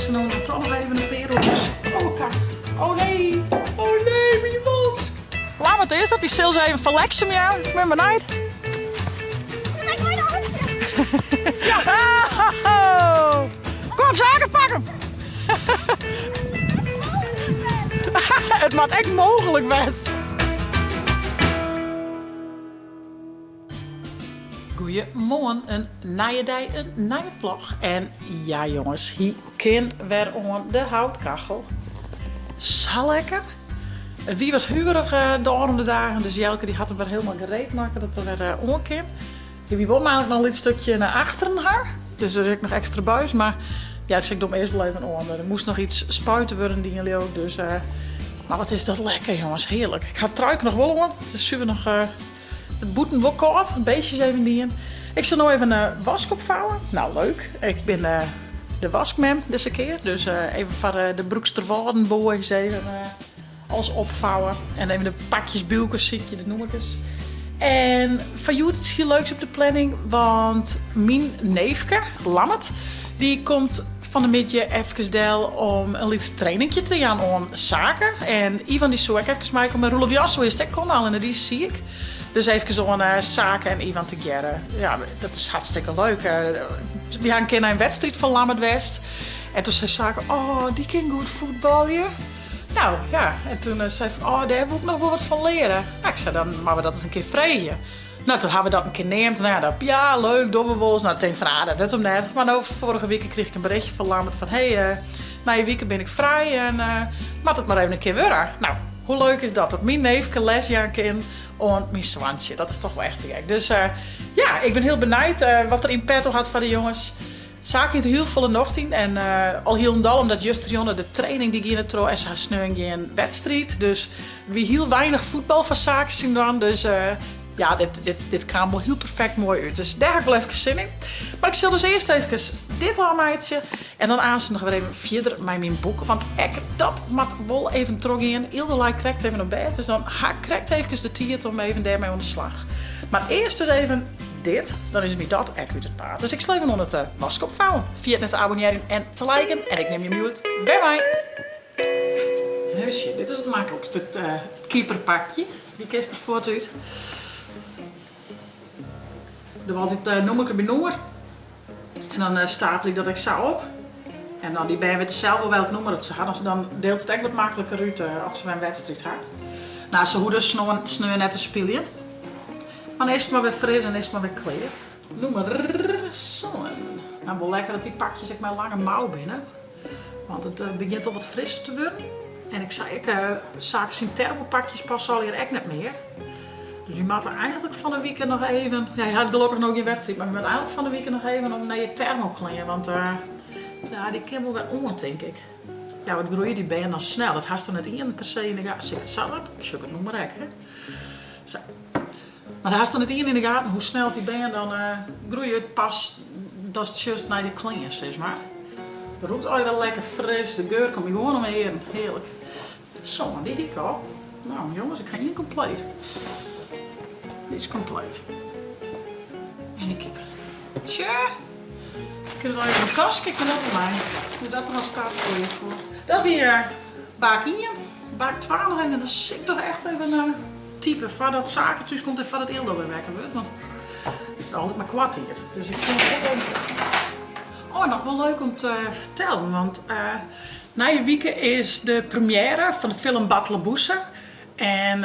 ik se no toch noch even in pear oerkes. Oh kak. Oh nee. Oh nee, myn wask. Lammert is dat, dy sil se even fan Leksum jaan. Ik bin benijd. Ja. Kom Sake, pak him. It moat ek mooglik wêze. Goeiemoarn, in nije dei, in nije vlog. En ja jonges, hy kin wer oan de houtkachel. Sa lekker. It wie wat huverich de ôfrûne dagen, dus Jelke dy hat him wer hielendal gereed makke dat er wer oan kin. Hy wie wol nammentlik noch in lyts stikje nei achteren ha, dus der is ek noch ekstra buis. Mar ja, ik sei ik doch him earst wol even oan. Der moast noch iets spuite wurden dien leau ik, dus. Mar wat is dat lekker jonges, hearlik. Ik ha it truike noch wol oan, it is suver noch It bûten wol kâld, de beestjes even dien. Ik sil no even de wask opfouwe. Nou, leuk. Ik bin de waskmem dizze kear. Dus even foar de Broeksterwâlden boys even alles opfouwe. En even de pakjes bylkes sykje, de nûmerkes. En foar hjoed iets hiel leuks op de planning, want myn neefke, Lammert, dy komt fan de middei efkes del om in lyts trainingje te jaan oan Sake. En Ivan dy soe ek efkes meikomme. Roelof Jan soe earst ek komme, allinne dy is siik. Dus efkes oan Sake en Ivan tegearre. Ja, dat is hartstikke leuk. Wy ha in kear nei in wedstriid fan Lammert west. En toen sei Sake, oh, dy kin goed fuotbalje. Nou ja, en toen sei fan, oh, dêr woe ik noch wol wat fan leare. Nou, ik sei, dan moatte we dat ris in kear freegje. Nou, toen ha we dat in kear neamd. Nou ja, dat, ja, leuk, dogge we wolris. Nou, ik tink fan, ah, dat wurdt him net. Mar no, foarige wike krige ik in berichtje fan Lammert fan, hey, uh, nije wike bin ik frij en uh, moat it mar even in kear wurde. Nou, hoe leuk is dat? Dat myn neefke les jaan kin oan myn soantsje. Dat is toch wol echt te gek. Dus uh, ja, ik bin hiel benijd wat er yn petto hat foar de jonges. Sake hie der hiel folle nocht yn en al hielendal omdat justerjûn de training dy gie net troch en se ha sneon gjin wedstriid. Dus der wie hiel weinich fuotbal foar Sake syn dwaan. Dus ja, dit, dit, dit kaam wol hiel perfekt moai út. Dus dêr ha ik wol efkes sin yn. Mar ik sil dus earst efkes dit ôfmeitsje en dan aanst noch wer even fierder mei myn boek. Want ek dat moat wol even trochgean. Ylde leit krekt even op bêd, dus dan ha ik krekt efkes de tiid om even dêrmei oan de slach. Mar earst dus even dit, dan is my dat ek út it paad. Dus ik sil even oan it wask opfouwen. Ferjit net te abonnearjen en te liken. En ik nim jim hjoed wer mei. Heusje, dit is it maklikste, it keeperpakje. Dy kinst der fuort út. Doe altyd nûmerke by nûmer. En dan stapel ik dat ek sa op. En dan dy bern witte sels wol welk nûmer dat se ha. Dan deelt it ek wat makliker út as se wer in wedstriid ha. Nou, se hoege dus sneon net te spyljen. Dan is it mar wer fris en is it mar wer klear. Nûmer sân. Nou, wol lekker dat dy pakjes ek mei lange mou binne. Want it begjint al wat frisser te wurden. En ik sei ek, Sake syn thermopakjes passe allegear ek net mear. Dus wy moatte eigentlik fan 'e wike noch even, ja, hy hat gelokkich no gjin wedstriid, mar wy moatte eigentlik fan 'e wike noch even om nei je thermoklean. Want ja, dy kin wol wer oan, tink ik. Ja, wat groeie dy bern dan snel. Dat hast dan net ien per se yn de gaten. Sil ik it sa dwaan? Ik sjoch it nûmer ek, hè. Sa. Mar dan hast dan net ien yn de gaten hoe snel dy bern dan groeie. Pas datst sjochst nei de klean, sis mar. It rûkt allegear wel lekker fris. De geur komt my gewoan om 'e earen. Hearlik. Zo, dy hie ik al. Nou, jonges, ik ha ien kompleet. Dy is kompleet. En de keeper. Sjoch! Ik kin it allegear yn 'e taske, ik bin net mei. Dus dat der al staat klear foar. Dat wie baak ien. Baak twa noch even en dan sil ik toch echt even type foardat Sake thús komt en foardat Ildo wer wekker wurdt. Want it is altyd mar koart tiid. Dus ik sil it wol even Oh, noch wol leuk om te fertellen, want nije wike is de première fan de film Bartleboese. En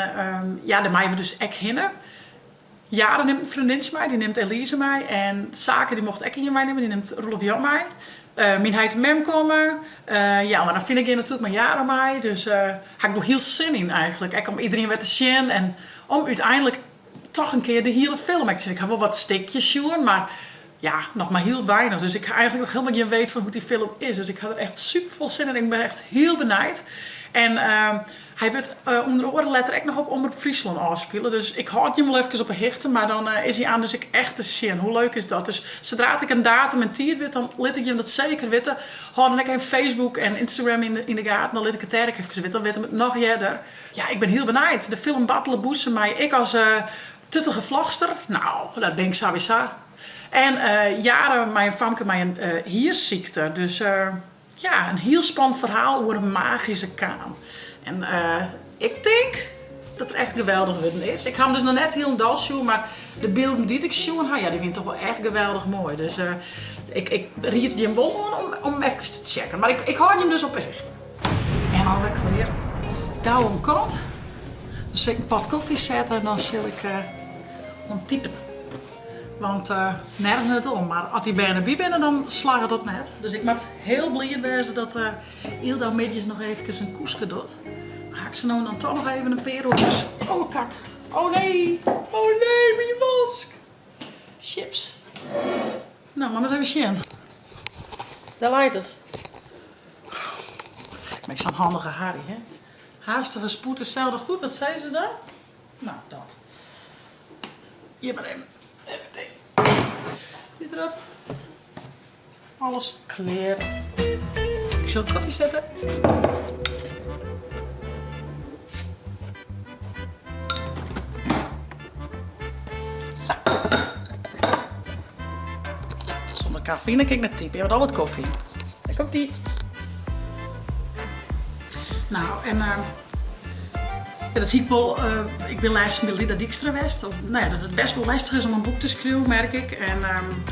ja, dêr meie we dus ek hinne. Jara nimt in freondintsje mei, dy nimt Elise mei. En Sake dy mocht ek ien meinimme, dy nimt Roelof Jan mei. Myn heit en mem komme. Ja, mar dan fyn ik gean natuerlik mei Jara mei. Dus ha ik wol hiel sin yn eigentlik. Ek om iderien wer te sjen en om úteinlik toch in kear de hiele film ek te sjen. Ik ha wol wat stikjes sjoen, mar ja, noch mar hiel weinich. Dus ik ha eigentlik noch hielendal gjin weet fan hoe't dy film is. Dus ik ha der echt super folle sin yn. Ik bin echt hiel benijd. En hy wurdt ûnder oare letter ek noch op Omrop Fryslân ôfspile. Dus ik hâld jim wol efkes op 'e hichte. Mar dan is hy aan dus ek echt te sjen. Hoe leuk is dat? Dus sadra't ik in datum en tiid wit, dan lit ik jim dat seker witte. Hâld dan ek even Facebook en Instagram yn de gaten. Dan lit ik it dêr ek efkes witte. Dan witte we it noch earder. Ja, ik bin hiel benijd. De film Bartleboese mei ik as tuttige vlogster. Nou, dat bin ik sawiesa. En Jara mei in famke mei in hiersykte. Dus. Ja, in hiel spannend ferhaal oer in magyske kaam. En ik tink dat er echt geweldich wurden is. Ik ha him dus noch net hielendal sjoen, mar de bylden dy't ik sjoen ha, ja, dy wiene toch wol echt geweldich moai. Dus ik, ik ried jim wol oan om, om efkes te checken. Mar ik, ik hâld jim dus op 'e hichte. En alwer klear. Gau oan kant. Dan sil ik in pot kofje sette en dan sil ik oan typen. Want nergens net om, mar as dy bern derby binne, dan slagget dat net. Dus ik moat hiel bliid wêze dat Yldau middeis noch eefkes in koeske docht. Ha ik se no dan toch noch even in pear oerkes. Oh kak. Oh nee. Oh nee, myn wask. Chips. No, moat mar even sjen. Dêr leit it. Mar ik sa'n handige Harry, hè. Haastige spoed is zelden goed, wat sei se dan? No, dat. Hjir mar even. Dit derop. Alles klear. Ik sil kofje sette. Sa. Sûnder kafeïne kin ik net type. Je hat al wat kofje. Dêr komt dy. No, en Ja, dat hie ik wol. Ik bin lêsten by Lida Dykstra west. No ja, dat it best wol lestich is om in boek te skriuwen, merk ik. En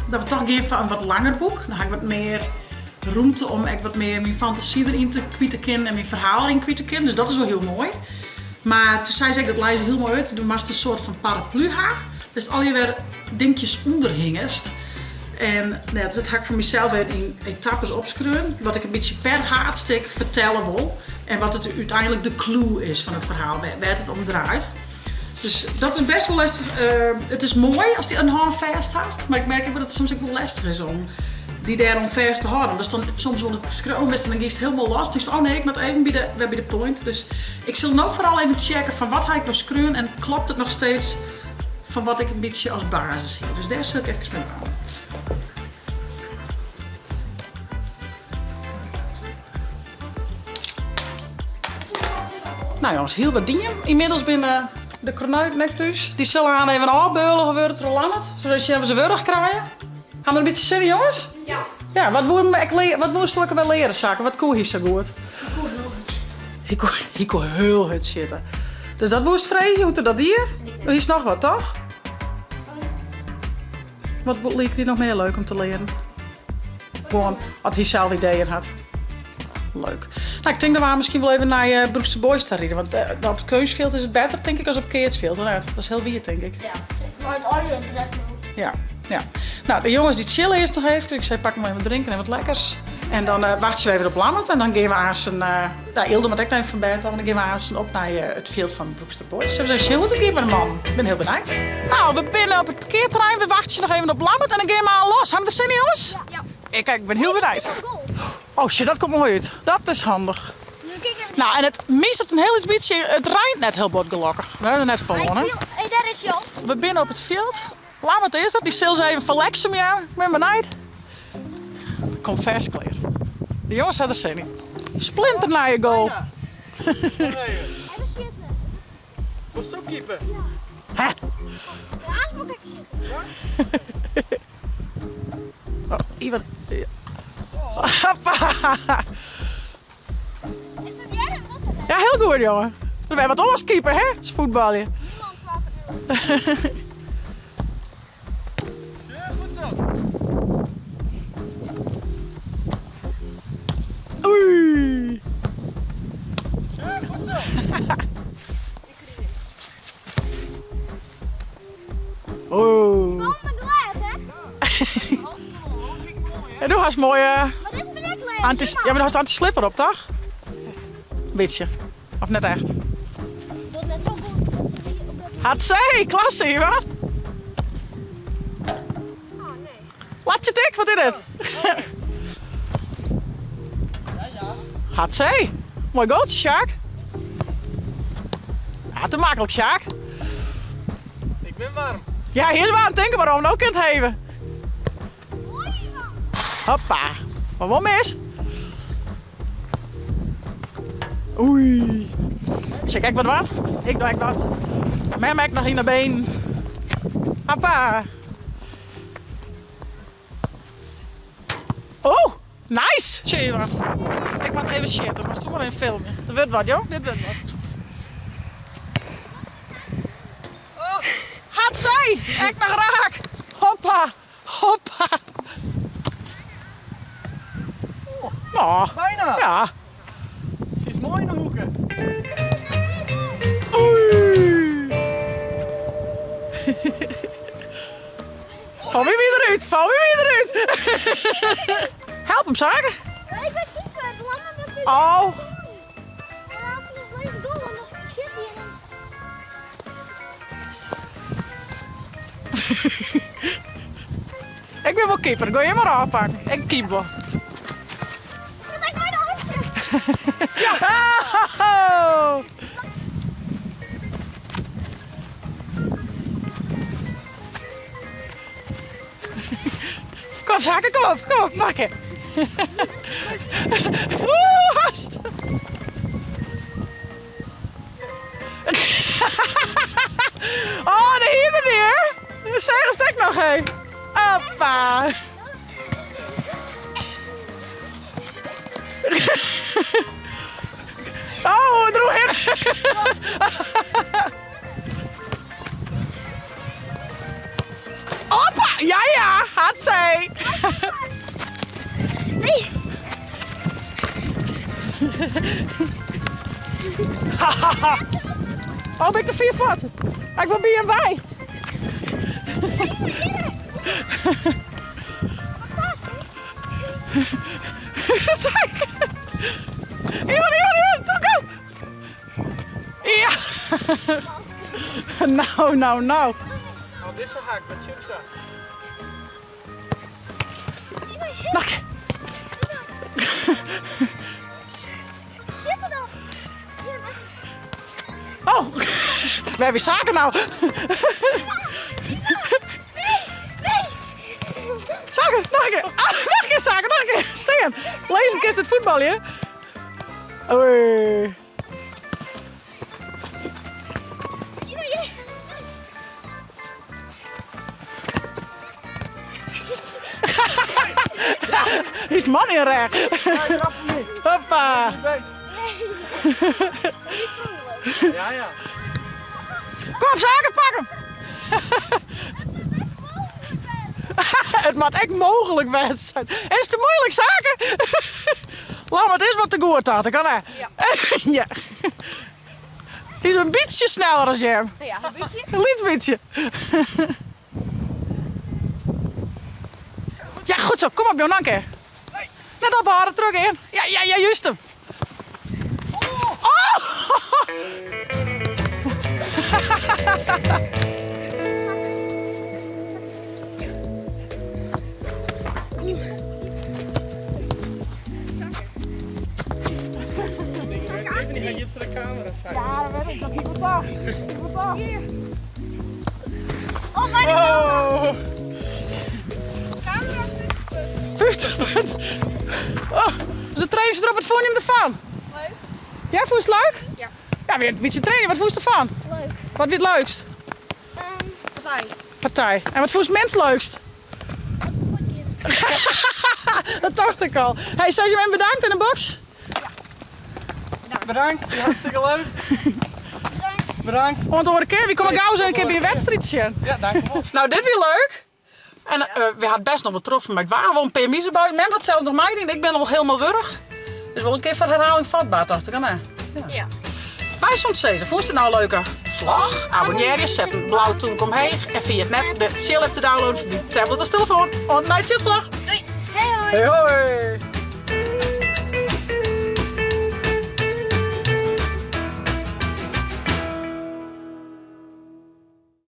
dat we toch gean foar in wat langer boek. Dan ha ik wat mear rûmte om ek wat mear myn fantasy deryn te kwyt te kinnen en myn ferhaal deryn kwyt te kinnen. Dus dat is wol hiel moai. Mar toen sei se ek, dat lei se hiel moai út, do moatst in soart fan paraplu ha, dêr'tst allegear wer dinkjes ûnder hingest. En no ja, dat ha ik foar mysels wer yn etappes opskreaun, wat ik in bytsje per haadstik fertelle wol en wat it úteinlik de clue is fan it ferhaal, wêr't it om draait. Dus dat is best wol lestich. It is moai ast dy in hân fêst hast, mar ik merk ek wol dat it soms ek wol lestich is om dy dêroan fêst te hâlden. Datst dan soms oan it skriuwen bist en dan giest hielendal los. Tinkst oh nee, ik moat even by de, wer by de point. Dus ik sil no foaral even checke fan wat ha ik no skreaun en klopt it noch steeds fan wat ik in bytsje as basis hie. Dus dêr sil ik efkes mei dwaan. Nou jongens, hiel wat dien. Ynmiddels binne de kornuiten ek thús. Dy sille aanst even ôfbeulige wurde troch Lammert, sadat se se wurch krije. Ha we in bytsje sin, jonges? Ja. Ja, wat woenen we ek leare, wat woest lekker wer leare, Sakke? Wat koe hy sa goed? Hy koe hiel hurd sjitte. Hy koe, hy koe hiel hurd sjitte. Dus dat woest freegje, hoe't er dat die? Der is noch wat, toch? Wat like dy noch mear leuk om te learen? Gewoan, as hy sels ideeën hat. Leuk. Nou, ik tink dat we miskien wol even nei uh, Broekster Boys ta ride. Want uh, op het keunstfjild is it better, tink ik, as op keatsfjild. Of net? Dat is hiel wier, tink ik. Ja, mei it allegear direkt Ja, ja. Nou, de jonges dy chille earst noch even. Ik sei, pak noch even wat drinken en wat lekkers. En dan uh, wachtsje we even op Lammert. En dan gean we aanst, uh, nou, Ilde moat ek noch even fan bêd ôf. En dan gean we aanst op nei it fjild fan Broekster Boys. Sille we ris even sjen hoe't it giet mei de mannen. Ik bin hiel benijd. Nou, we binne op it parkearterrein. We wachtsje noch even op Lammert en dan gean we al los. Ha we der sin yn, jonges? Ja. Ik, ik bin hiel benijd. Oh shit, dat komt moai út. Dat is handich. Nou, en it mist in hiel lyts bytsje. It reint net hiel bot gelokkich. We hawwe der net folle oan, hè? Hey, dêr is hy al. We binne op it fjild. Lammert is dat. Dy sil se even foar Leksum jaan. Ik bin benijd. Komt fêst klear. De jonges ha der sin yn. Splinternije goal. Even sitte. Wolst ook keeper? Ja. Hè? Ja, aanst wol ik sitte. Ja? Oh, Ivan. Hoppa. Ik probeer het wat te Ja, hiel goed, jongen. Der wer wat oars keeper, hè? As fuotbalje. Niemand twa Ja, goed zo. Oei. Ja, goed zo. Oeh. Kom maar glêd, hè? Ja, do hast moaie Mar dit is mar net glêd. anty, ja, mar do hast anty-slipper op, toch? Bytsje. Of net echt? Docht net sa goed. Hatsé, klasse, Ivan. Oh, nee. Laat je dik, wat is dit? Hatsé. Moai goaltsje, Sjaak. Ja, te maklik, Sjaak. Ik bin waarm. Ja, hy is waarm. Tink mar om, no kin it heve. Moai, Ivan. Hoppa. Mar wol mis. Oei. Sil ik ek wat dwaan? Ik doch ek wat. Mem ek noch yn de benen. Hoppa. Oh! Nice! Tsjin Iwan. Ik moat even sjitte, moatst do mar even filmje. Dat wurdt wat, jong. Dit wurdt wat. Hatsé! Ek noch raak! Hoppa! Hoppa! Oh, Bijna! Ja. Ze is mooi in de hoeken. Oei! Val weer weer eruit, val weer weer eruit. Help hem, Sake. Ik ben keeper. Laat me dat Oh. Maar als het is leeg goal en dan shit hij en dan... Ik ben wel keeper, ga je maar afpakken. Ik keep wel. Dat ik mijn handje. Ja! Kom, Sake, kom op, kom op, maak het. Oeh, haast. Oh, de hier er hè? Zeg een stek nog, hé. Hoppa. Oh, droeg in. Hoppa! Ja, ja, had zij. Nee. Oh, ben ik de vier voet? Ik wil bij en bij. Zij. Iwan, Iwan, Iwan, toe, go. Ja. Nou, nou, nou. Oh, dit is een haak met chips aan. Nog een keer. Zit er dan? Hier, was Oh, we hebben zaken nou. Nee, nee. Zaken, nog een keer. Ah, nog een keer, Zaken, nog een keer. Steen, lees een keer het voetbal, hè? Oei. Iwan, hier. Hier is man in recht. Ja, ik trap hem niet. Hoppa. Niet beet. Nee. Niet vrolijk. Ja, ja. Kom op, Zaken, pak hem. Het moet echt mogelijk best zijn. Is het te moeilijk, Zaken? Laat maar, het is wat te goed had. Kan hè? Ja. ja. Die is een beetje sneller dan jij. Ja, een beetje. Een liet beetje. Ja, goed zo. Kom op, joh, nog een keer. Net ophouden, terug in. Ja, ja, ja, juist hem. Oh! Ik weet even niet, ga je iets voor de camera zijn. Ja, dat weet ik. Dat is goed toch. Goed toch. Hier. Oh, mijn Oh. camera. 50 punten. Oh, dus de trainer zit erop, wat vond je hem ervan? Leuk. Ja, vond je het leuk? Ja. Ja, weer een beetje trainen, wat vond je ervan? Leuk. Wat weer het leukst? Partij. Partij. En wat vond je het mens leukst? Wat voor keer? Dat dacht ik al. Hey, zijn ze hem bedankt in de box? Bedankt, hartstikke leuk. Bedankt. Bedankt. Want de keer, wie komen gauw eens een keer bij een wedstrijdje. Ja, dank je wel. Nou, dit weer leuk. En we hadden best nog wat troffen, maar het waren wel een paar miezenbuiten. Mem had zelfs nog mij ik ben al helemaal wurg. Dus wel een keer voor herhaling vatbaar, dacht ik. Hè? Ja. Ja. Wij soms zeggen, vond je het nou een leuke vlog? Abonneer je, zet een blauw toen kom heeg. En via het net de chill app te downloaden voor die tablet als telefoon. On night chill vlog. Doei. Hey hoi. Hoi hoi.